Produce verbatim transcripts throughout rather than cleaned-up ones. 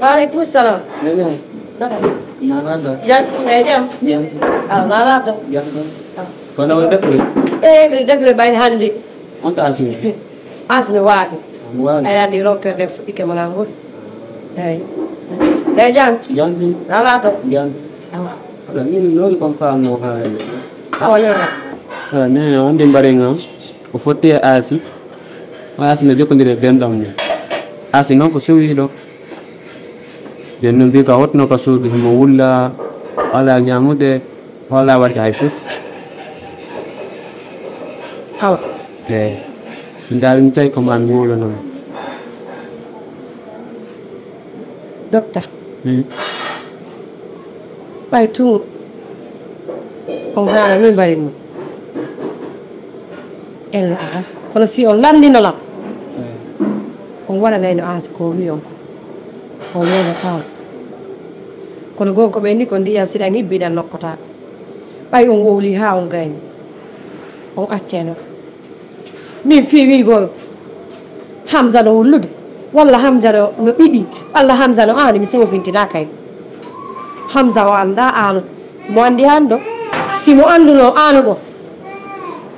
Waaleykum salam. Eeyi. Naka? Naka? Jam, e jam? Jam. Ah, wala to. Jam. Ah. Kono on defre? Eh, mi defre ɓay hannde. On ka asmi? Asmi waɗi. Waɗi. Ay, andi rokkere fuɗɗike mo lan woni. Eeyi. E jam? Jam. Wala to. Jam. Awa. Ala, min noon kon faamno haala nde. Awa, nana. Ala, nene, on de mbare ngam. O fotti e Aasi. O Aasi no jokkondiri e ben ɗon mo. Aasi noon ko sowiiɗo. Nden noon mbiy ka hotno ka suudu, himo wulla, o alaa ñaamude, o alaa waɗde hay fus. Awa. Eeyi. Mi ndaari mi tawi ko maa mi wowla noon. Docteur. Hmm. Ɓay tun on haala min mbaɗi ɗum. Ella, kono si on lanndino lam, on waɗanayno Aasi ko o wi on ko. On wona kaw. Kono gon ko ɓen ni ko ndiyan siɗan hibbiɗan nokkotaako. Ɓay on wowli haa on gayni. On accayno. Min fii wiigol Hamza no wullude, walla Hamza no, no ɓiɗi, walla Hamza no aani, mi soofintinaa kay. Hamza o anndaa aanude. Mo anndi hannde, si mo anndunoo aanuɗo,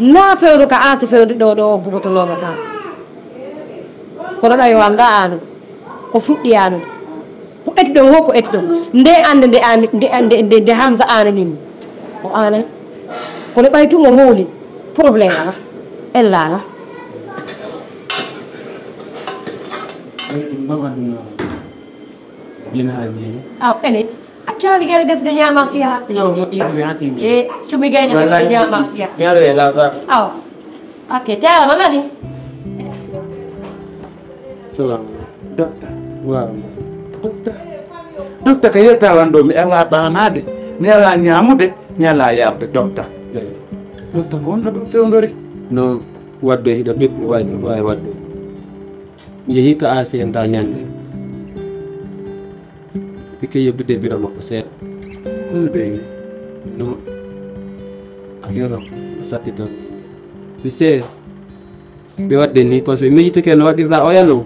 naa fewndo ka Aasi fewndo ɗo, ɗo o bugotonoomo ɗaa. Kono ɗay o anndaa aanude. O fuɗɗi aanude. Ko eti ɗon, wo ko eti ɗon. Nde annde nde aani, nde, nde, nde, nde Hamza aanani mi. O aanay. Kono ɓay tun o wowli. Problème ala. Ella ala. Aw, ene. Accaali gere defde ñaama fiya. Yo, moƴƴi, mi haati. E, cumi gere defde ñaama fiya. Mi ara e laata. Aw. Ok, te ala nani. Salaam. Dokta. Waaw. Dokta. Dokta, ka yetta lan ɗo, mi alaa ɗaanaade, mi alaa ñaamude, mi alaa yarde, dokta. Eey. Dokta, ko honno ɗum fewndori? No waɗde hiɗa ɓiɗɗo waawi, waawi waɗde. Mi yehii ka A C N ta ñande. Ɓikke yeddude biro makko seeɗa. Ɗum ɓe no a yoro satti toon. Mi seeɗa. Ɓe waɗde ni, kon so ɓe miijitike no waɗirɗa oya non.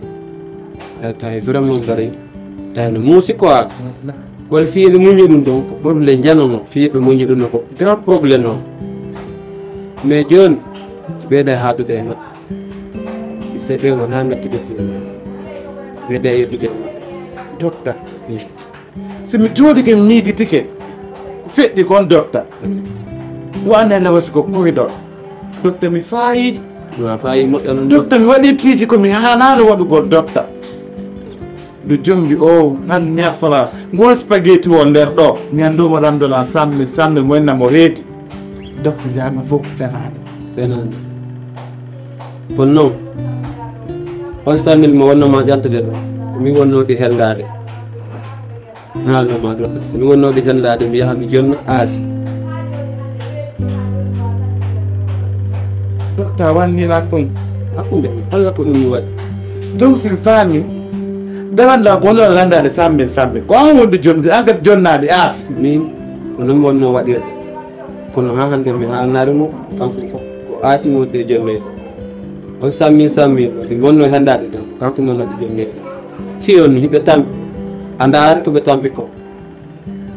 Tawi vraiment gari. Tawi no muusi quoi. Kono fii ɓe muñi ɗum ɗon, ko problème jano mo. Fii ɓe muñi ɗum ɗon, ko grand problème o. Mais jooni, ɓeyda haadude e maɓɓe. C'est ɓe wona mettude fii. Ɓeyda yeddude e maɓɓe. Dokta. Si mi jooɗike, mi miijitike, ko feƴƴi kon, dokta. Wane lawasi ko koridor. Dokta, mi faayi. Wa faayi moƴƴa non. Dokta, mi waɗi piiji ko mi haanaano waɗugol, dokta. Ndu jombi o, an mi asala. Ngol spaghetti o nder ɗo. Mi anndu mo landola sammil, sammil mo inna mo reedi. Dokta, jaama fof ko fenaande. Fenaande. Kono non, on sammil mo wonno ma ƴantude ɗo, mi wonno ɗi helndaade. Haalno ma ɗo, mi wonno ɗi helndaade, mi yaha mi jonna aasi. Dokta wannila kon. Hakkunde, Allah ko ɗum mi waɗi. Donc, si mi faami, daranɗa ko wonno landaade sammil, sammil. Ko an wonde jonnude, an kadi jonnaade aasi. Min, ko non wonno waɗirde. Kono haa hannde mi haalnaali mo, kanko ko, ko aasi mo de jommee. On sammi, sammi, ɗi wonno hanndaade tan, kanko noon waɗi jommee. Fii on hiɓe tampi, a ndaari ko ɓe tampi ko.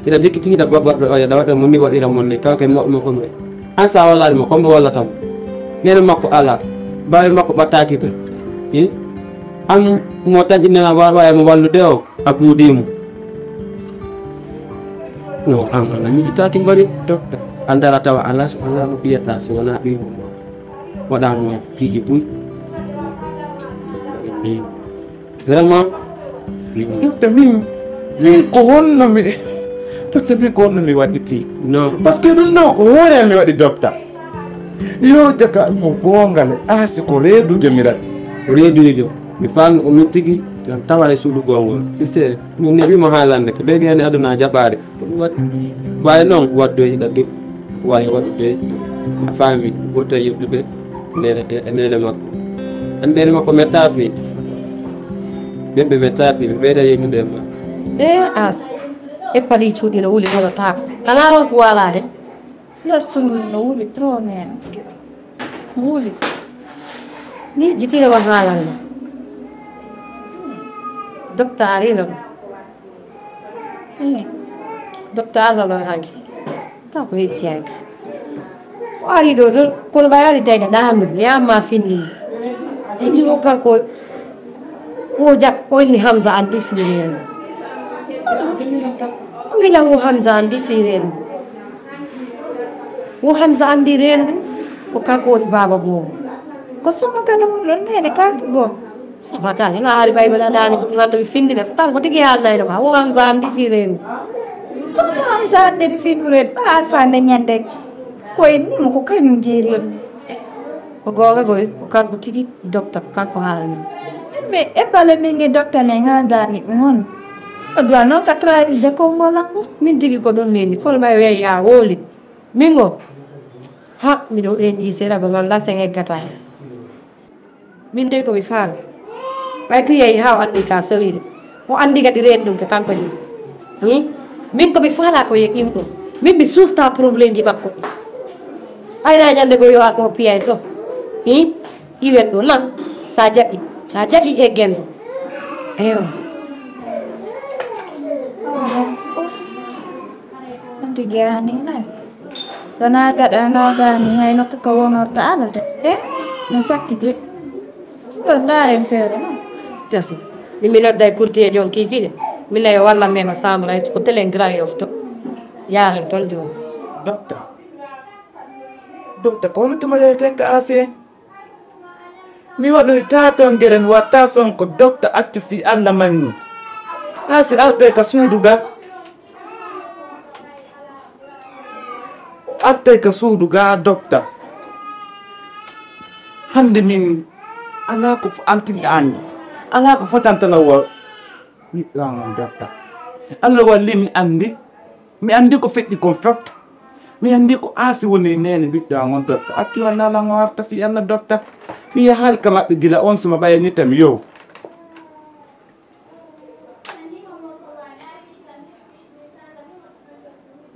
Hiɗa jikkiti hiɗa babarɗo oya, ɗa waɗa mo ni waɗira mon ni, kanko e moɓɓe mo ko ɓe. An sa wallaali mo, ko mbo wallata mo. Nene makko alaa, bawe makko ɓattaaki ɓe. Hi? An mo tan innema wawa e mo wallude o, a buuɗii mo. No, an, an, a miijitaaki mbaɗi. Dokta. An dara tawa alaa so alaa mo ɓiyata, so wonaa ɓiy mo. Waɗa mo piiji buy. Vraiment. Dokta, min, min ko honno mi, dokta, min ko honno mi waɗiti? Non. Parce que ɗum ɗo ko hoore am mi waɗi, dokta. Yo jaka mo goonga le, aasi ko reedujo mi waɗi. Reedujo. Mi faami ko min tigi, tan tawa e suudu goongol. Ise, min neɓi mo haalande, ko ɓeydi heen e aduna jaɓaade. Ko ɗum waɗi. Waawi noon waɗdoyi ɗaɗɗi, waawi waɗude a faami, ɓurta yiɗude nene, e nene makko. An nene makko metta fii. Ɓen ɓe metta fii, ɓe ɓeyda yiɗude e makko. E as, e pali cuuɗi no wuli hono taako. Kanaa ron ko waalaade. Nder sunu no wuli trop nene. No wuli. Ni jikire wa haalande. Dokta ari no. Docteur Alla ɗon hanki. Kanko hecci hanki. O ari ɗo ɗon, kono ɓay ari dayna ɗaanu, yamma finni. E ɗimo kanko, o jak, o inni Hamza andi fini reno. Mila o Hamza andi fini reno. O Hamza andi reno, ko kanko woni baaba boobo. Ko sama kala mo ɗon nene kanko go. Sama kala, ina hari ɓay ɓe ɗaɗani, ko ɗum wanta ɓe findina. Kanko tigi haalnayno ma, o Hamza andi fini reno. Ko ɗum Hamza andi fini reno. Ɓa alfa nde ñande. Ko en ɗum ko kañum jeeri. Ko goonga koy, ko kanko tigi docteur, kanko haalani. Mais e bale min ngi docteur men ha dani ɗum on. O doit non ka trahir de Congo lango. Min tigi ko ɗum nini, kono ɓay weya ya woli. Min go, ha, miɗo ɗen ɗi seeɗa go man la sen eggata. Min de ko mi faala. Ɓay tu yehi ha o andi ka sowiɗo. O andi kadi reen ɗum ko kanko jeyi. Hi? Min ko mi faala ko yehi ɗum ɗum. Min mi sufta problème ji makko ɗi. Ɓayna ñande go yo a ko piyay ɗo. Hi? Iwen ɗo nan. Sa jaɓi. Sa jaɓi e gendo. Eyo. Tigi ani nan. Ɗo na gaɗa na gani hay nokku ko wonorta alade. E no sakkiti. Ko ndaaren feere non. Tasi. Min mi nodday kurti e jon kikide. Min nayo walla mema samra ko telen grand yof to. Yaren ton jon. Docteur. Docteur, ko mi tuma de tekka ase. Mi waɗoy taatongere mi watta son ko docteur accu fii Alla manni. Haa si artay ka suudu ga. O artay ka suudu ga docteur. Hannde min alaa ko fo antinɗa anndi. Alaa ko fotantana wo mi ɗon docteur. Alla walli mi anndi. Mi anndi ko feƴƴi kon fof. Mi anndi ko aasi woni neene ɓiɗɗo am on docteur. Accu Alla lan o arta fii Alla docteur. Mi yahaali ka maɓɓe gila on suma ɓayanita mi yow.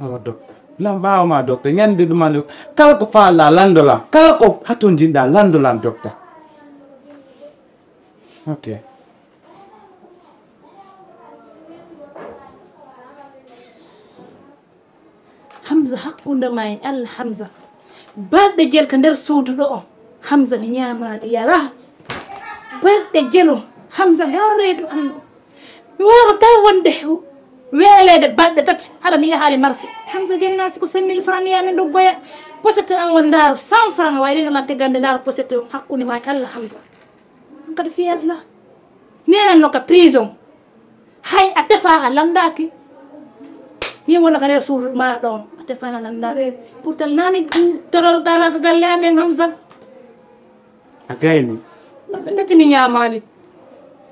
Awa docteur. Lan ɓaawo ma docteur. Ñande ɗum anndi kala ko faala lanndo lan. Kala ko hatonjinɗa lanndo lan docteur. Ok. Hamza, hakkunde ma e Allah, Hamza. Balɗe jel ka nder suudu ɗo o. Hamza, mi ñaamaali, yara. Balɗe jelo, Hamza, ngar reedu am ɗo. Mi waawataa wonde weeleede balɗe tati, hara mi yahaali marché. Hamza, jonnaa si ko cinq mille francs mi yaha min ɗo boya. Pochette an won ndaaro cent francs, wayi rino lan teggande ndaaro pochette o. Hakkunde ma e Allah, Hamza. An kadi fiyat la. Nenan no ka prison. Hay a tefa a landaaki. Min wona ka nder suudu ma ɗon. A tefa a landaaki. Pourtant nani toror dara ka galle amen Hamza. A gayni. Ndeti mi ñaamaali.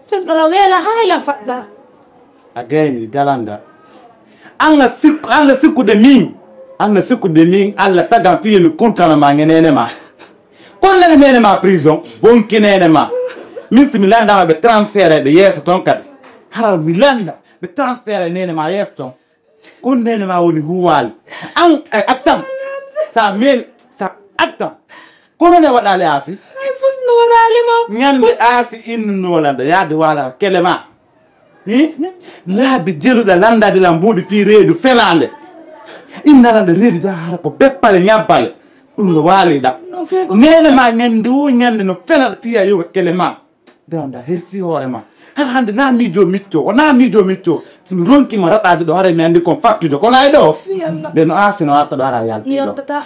Fen ɗola weela hay la faɗɗa. A gayni dalanda. An na sikku, an na sikkude min. An na sikkude min. Allah tagan fiye mi kuntana ma ngenene ma. Kollere nene ma prison, bonki nene ma. Min si mi landa ma ɓe transféré ɓe yeeso ton kadi. Hara mi landa ɓe transféré nene ma yeeso ton. Kon nene ma woni huwali. An e attam. Sa mel sa attam. Kono ne waɗali aasi. Ay fus no waɗali ma. Ñande aasi innu no landa yaade wala kele ma. Hi? Laabi jeluɗa lanndade lan mbuuɗi fii reedu felaande. Inna lannda reedu jaha hara ko beppale ñabbale. Ɗum no waaliɗa. Neene ma ñande wo ñande no felaɗa fiya yoga kele ma. Dewanda hersi hoore ma. Hara hannde na miijo micco o na miijo micco. Si mi ronki ma raɗaade ɗo hara mi anndi kon fattude kono ay ɗo. Nde no aasi no arta ɗo hara yalti ɗo.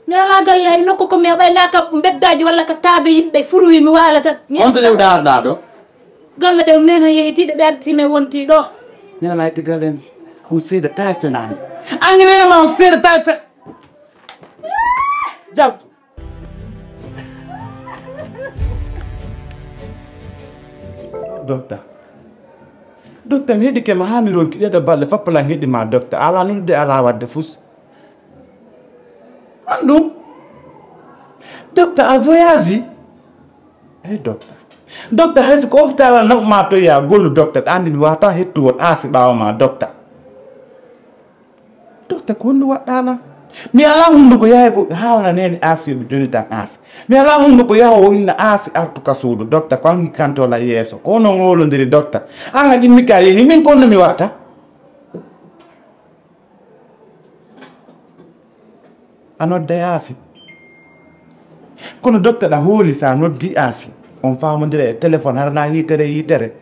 Mi alaa galle hay nokku ko mi heɓay naa ka mbeddaaji walla ka taabe yimɓe furuwi mi waalata. On to ƴew daarɗaa ɗo? Galle ɗe nena yeyti ɗe ɓe addi men wonti ɗo. Nena ma itti galle en. On seeda tawi fenaani. Angi nena ma on seeda tawi fe. Jam. Docteur. Docteur mi heɗike ma haa mi ronki ɗeɗo balɗe fappalan heɗi ma docteur alaa nulde alaa wadde fus. An ɗum docteur a voyage. Ey docteur. Docteur hay so ko hôpital a naɓu ma to ya gollu docteur ɗa andi mi wata hettu won aasi ɓawa ma docteur. Docteur ko honɗum waɗɗa lan? Mi ala hunduko yahay ko hawna nene aasi yoɓe joni tan aasi. Mi ala hunduko yaho o inna aasi artu ka suudu docteur ko an hikkanto la yeeso ko onon ngolodiri docteur. An a ƴimmi ka yehi min konno mi watta. A nodda Yaasi. Kono dokta ɗa hooli sa noddi Yaasi. On faamondira e téléphone hara na yitere yitere.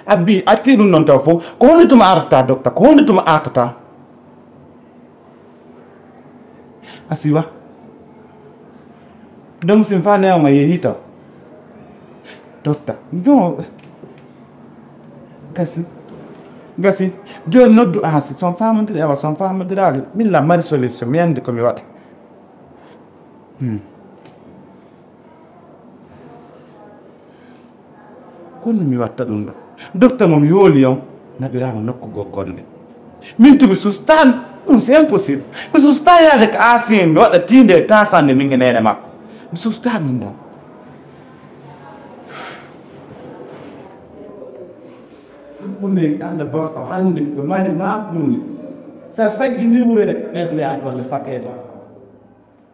A mbi acci ɗum noon taw fof. Ko honde tuma artata dokta? Ko honde tuma artata? A siwa. Donc, si mi faale on a yehi taw. Dokta. Jon. Gasi. Gasi. Jooni noddu Yaasi. So on faamondiri, awa, so on faamondiraali. Min la mari solution. Mi anndi ko mi waɗa. Hmm. Kono mi watta ɗum ɗo. Dokta mo mi hooli on, naɓiraama nokkugol golle. Min tumi sustaani, ɗum c'est impossible. Mi sustaa yaade ko Yaasi mi waɗa tiinde e taasande min e neene makko. Mi sustaa ɗum ɗon. Ɗum ne Allah bako hannde ko mari ma ɗum. Sa saggi ni wure ɓerde an walla fakketo.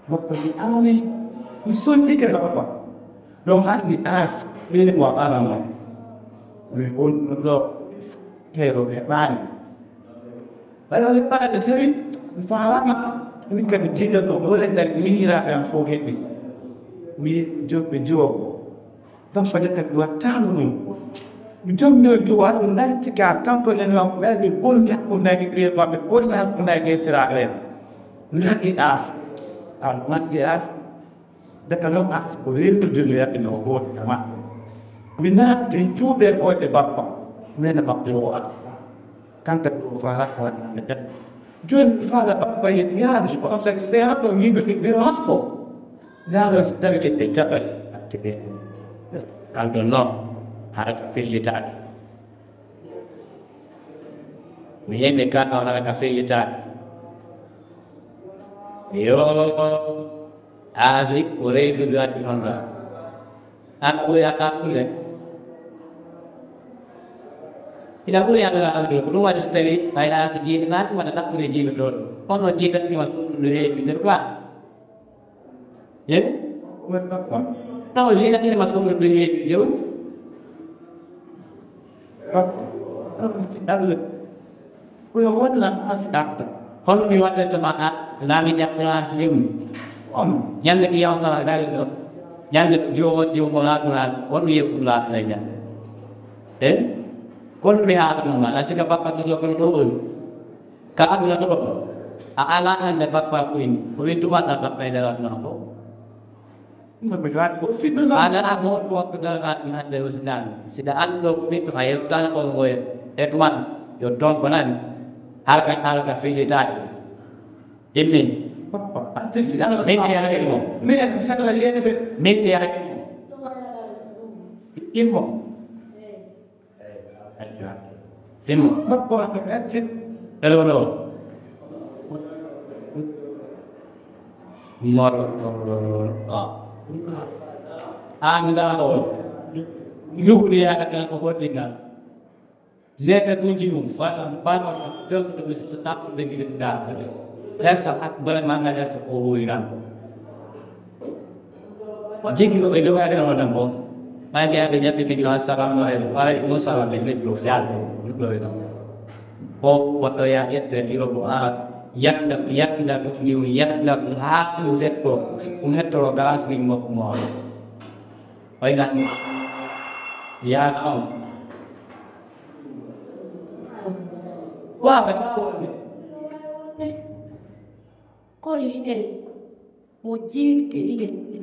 Bappa mi aani, mi sollike bappa. Ɗon hannde Yaasi, min mo arama. Mi wonno ɗo, teero ɓe ɓaani. Ɓay wale ɓaade tawi, mi faalaama, min kadi jiɗa ɗo, wole kadi mi yiraaɓe am fof heɓi. Mi joɓɓe jiwo. Tan fajata mi wattaano ɗum. Mi jomnoy to waɗo nantita kanko en wan ɓeyɓe bonde hakkundaji ɓiye maɓɓe bonde hakkundaji esiraɓe en. Naggi as. Al naggi as. Daga non as ko rewtude no yaɓɓi no goto e maɓɓe. Mi naatti cuuɗe ɓoyɗe bappa. Nene maɓɓe o as. Kanka ko fara ko ne ɓe. Joni fara bappa yettiyaji ko on sek seeɗa ɗo yimɓe ɓiɓɓe makko. Laawol so tawii ɓe jaɓat, ɓe kalɗon noon, hara ka fellitaaki. Mi yiyii ɓe kalɗon hara ka fellitaaki. Yo, Aasi, ko rewtude wadde hono ɗaa. An ɓuri a ɗaɓɓude. Ina ɓuri a ɗaɓɓude. Ko ɗum waɗi so tawii ɓay Aasi jiiɗi naati walla ɗaɓɓude jiiɗotooɗo. Kono jiiɗatmi waɗ ɗum no heewi nder ba. Yen? Taw jina ina ma somo be yen jew. Ko yo wonna asɗa. Hono mi waɗata ma a laami jaɓɓe as lewni. On ñande mi yawta a gari ɗo. Ñande jowo jowo laatana on yeɓɓu laatana ñande. E kono mi haɗanoma a sika bakkata so kono ɗo woni. Ka aduna ɗo, a alaa hannde bappa ko ini, ko wi tubaɗa bappa e nder aduna ko. Ko mi waɗ ko fiɗɗo ɗo. Ala a mo ko ko nder aduna hannde o silaami. Sida anndo ko ɓiɗɗo a yewtana ko ngoye. E tuman, yo toon ko nani. Halka, halka fillitaaki. Immin. Papa, atti fiɗɗo. Min yaaki mo. Min fella yete. Min yaaki mo. Immo. Himo. Elwono. Moro. Anda o. Yuhudi ya ka ko dinga. Zeka tunji mu fasa bana ko ko tap de gida. Lesa ak bala manga lesa ko wira. Jiggi ko ɓe dogaade no waɗan ko. Ɓay ɓe ade ñande min yo assalamu aleykum wa aleykum assalam ɓe ɓe ɗo yaade ɗo ɗo. Ko waɗɗo ya ƴette iro ko a yanda yanda ɗum ndiw yanda ɗum haa ɗum hetto ɗum hettoro gaafin makko mo. Ɓay ngan ya on. Wa ɓe ko. Ko yiɗen. Mo jiiɗi e ɗiɗi.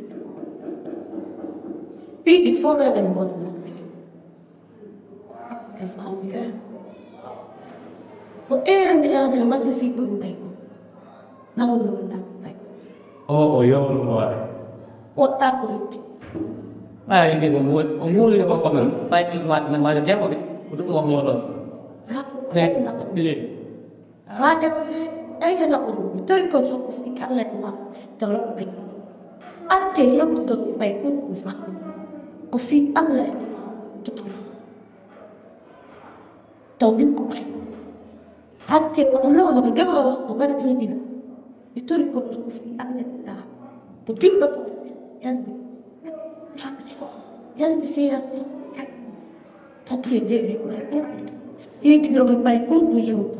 Piɗi fof eɗen mbonna. E famga. Ko eerandiraɓe e maɓɓe fi ɓuruɓe. Nawno ɗaɓɓay. O o yowno hoore. O ɗaɓɓoyti. Ɓay ɗiɗi ko mool o mooli ko ko ɗon. Ɓay ɗiɗi waɗna mala debbo ɓe. Ko ɗum o moolon. Hakko ɓe ɗaɓɓoyti. Hade ayana ko tawi ko ko fi Allah ma to rabbi. Atte yobto bay ko fa. Ko fi Allah to. To bi ko. Hatte ko no ko do ko ba ni. Itori ko ko fi Allah ta. To bi ko. Yan. Yan fi. Atte de ko. Yiti do bay ko ko yobto.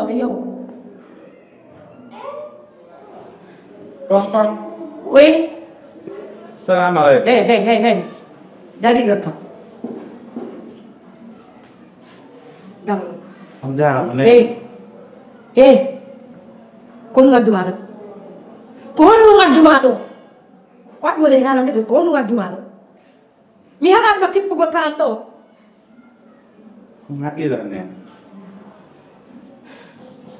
Yo, yo. Papa. Oui. Salam alaikum. Hey, hey, hey, hey. Dari ɗo kam. Dam. On jaaraama ne. Hey. Hey. Ko honɗum addu maa ɗo? Ko honɗum addu maa ɗo? Ko addu woni haalande ko honɗum addu maa ɗo? Mi haɗaama tippugol kaan ɗo. Ko haqiila ne.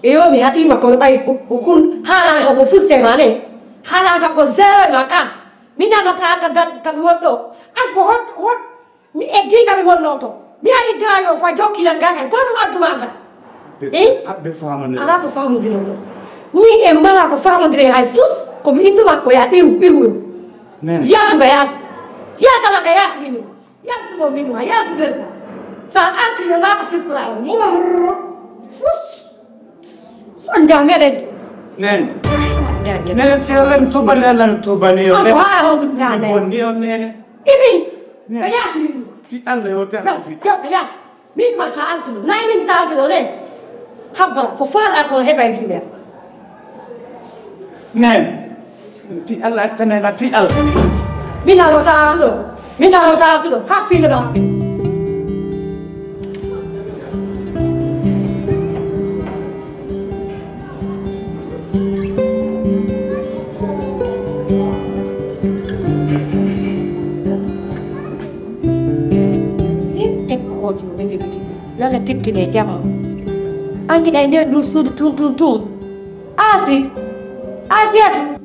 Eyo, mi haɗiima kono ɓay ko, ko kun haalaaka ko fuste ma ne. Haalaaka ko zéro ma kan. Mi nanotaaka ka, ka wonɗo. An ko hot, hot, mi eggiiga mi wonno to. Mi ari gaayo fa jokkila ngal en. Kono addu ma ngal. Eh? Abbe famande. Ala ko famondire ɗo. Min en mala ko famondire hay fus. Ko min ɗuma ko ya ɗiru, ɗiru. Nen. Yaadu ga yaas. Yaadu ga yaas ɗiru. Yaltuɗo min ma, yaltuɗo. Sa alkino ma ko fiɓɓa. On jam meɗen. Nen. Nen fewren suɓanelan tubani on. Ko ha on ɗum ñaane. Bonni on nene. Ini. Ko yaasi min. Fi Allah yo tan. Yo, yo, yaasi. Min ma ka altuɗo. Nay min taatuɗo nen. Habba ko faal alko heɓa e juuɗe. Nen. Fi Allah, attane na fi Allah. Min a wota ɗo. Min a wota ɗo. Ha fi ɗo. Yalla tippine jama. Angiɗa e nder ndu suudu tun tun tun. Asi. Asiyatu.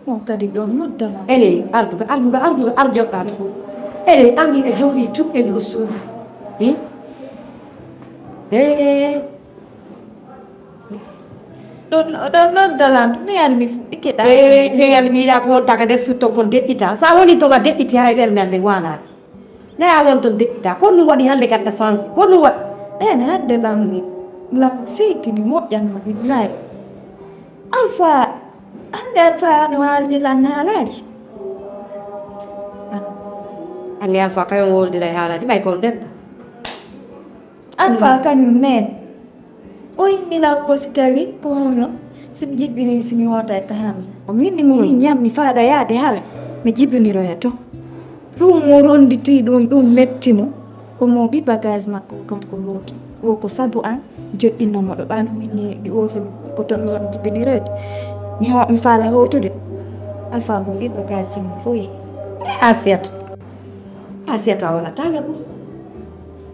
On kadi ɗon noddama. Eley, arduga, arduga, arduga, arjoɗɗa ɗo. Eley, an hiɗa jooɗi tun e ndu suudu. Hi? Hey. Ɗon, ɗon noddalan, mi yalmi fuɗɗike ɗa. Hey, mi yalmi ɗa ko wonta ka nder sutto kon deƴƴita. Sa woni to ka deƴƴiti hay ɓernde nde waanaade. Naya won ton deƴƴita. Ko ɗum waɗi hannde kadi a sansi? Ko ɗum waɗi? Ene hannde lam, lam seytini moƴƴan ma billahi. Alfa, hannde Alfa ano haalde lan haalaaji. Hannde Alfa kayon woldira e haalaaji ɓay kon denɗa. Alfa kañum neen. O inni lan ko si tawi ko hono si mi jiɓɓini si mi hoota e ka Hamza. O inni mo min ñammi faaɗa yaade hara mi jibiniroya to. Ɗum mo ronditi ɗum, ɗum metti mo. Ko mo ɓi bagage makko kanko looti. Wo ko sabu an joɗɗinno mo ɗo ɓaano min ni ɗi oso ko ton mi woni jibiniroyde. Mi ho-, mi faala hootude. Alfa ko ɓi bagage mo fof yehi. Asiyatu. Asiyatu a wala tanga ɗum.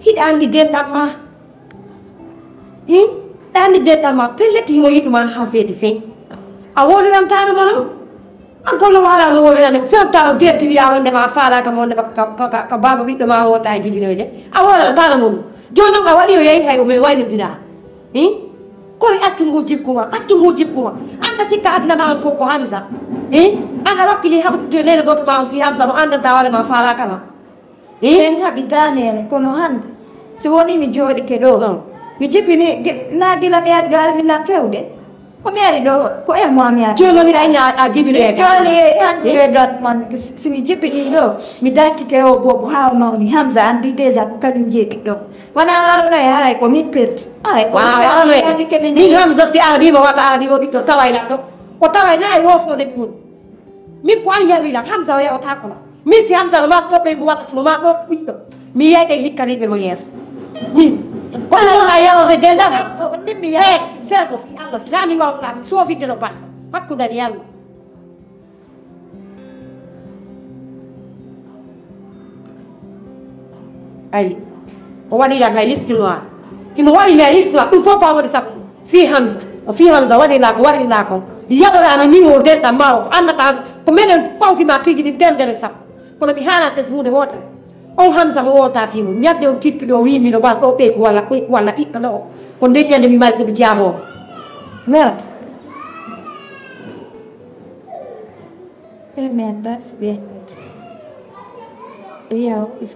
Hiɗa anndi denɗam ma. Hin, ɗaani denɗam ma, pellet himo yiɗuma haa feeti feñ. A wowlirantaano ma non? An kono wala no wowlirande, fewta o dertiri ya wonde ma faalaaka mo wonde ka, ka, ka, ka baaba ɓiɗɗo ma o wota e jibinoyde. A wowlirantaano mo non. Jooni non a waɗi o yehi hay o men waynodira. Hin? Koye accu ngu jikku ma, accu ngu jikku ma. An ka sikka aduna ma on fof ko Hamza. Hin? An a wakkili haɓude nene gooto ma on fii Hamza mo anndanta hoore ma faalaaka ma. Min haɓi daneere, kono hannde, so wonii mi jooɗike ɗo, mi jibini ge-, naa gila mi ari ɗo, ari mi lan fewde. Ko mi ari ɗo, ko e mo mi ari. Jooni mi ari a, a jibini e jooni e hannde e ɗon man, si, si mi jibini ɗo, mi dakkike o boobo haa o mawni. Hamza anndi déjà ko kañum jeeɗi ɗo. Wona arono e haray ko min perdi. Aray ko min perdi. Min Hamza si aadii mo walla aadii o ɓiɗɗo taway lan ɗo. O taway na e woofnode mum. Min ko an yawi lan, Hamza o yeewataako lan. Min si Hamza no maa ɗo ɓeygu walla so no maa ɗo ɓiɗɗo. Mi yeeyde hikkaniiɓe mo yeeso. Min. Ko ɗum wona yeewde denɗam. Min mi yeey. Feer ko fii Allah. Si laami wawɗa mi soofidde no baɗ. Hakkunde ni Yalla. Ayi. O waɗi lan hay histoire. Himo waɗi mi hay histoire. Ɗum fof ko a waɗi sabu. Fii Hamza. O fii Hamza waɗi lan ko waɗi lan ko. Yaɗoraama min o denɗam ma o. Ko annata ko menen fawti ma piiji ɗin temedere sappo. Kono mi haalante huunde wootere. On Hamza mo woota fii mum. Ñande on tippi ɗo wii mino ɓal ɗo ɓeygu walla ɓoy-, walla ɓiɗɗo ɗo. Ko nden ñande mi mari ko mi jaamoo. Merde. Amen. That's bad. Yeah, it's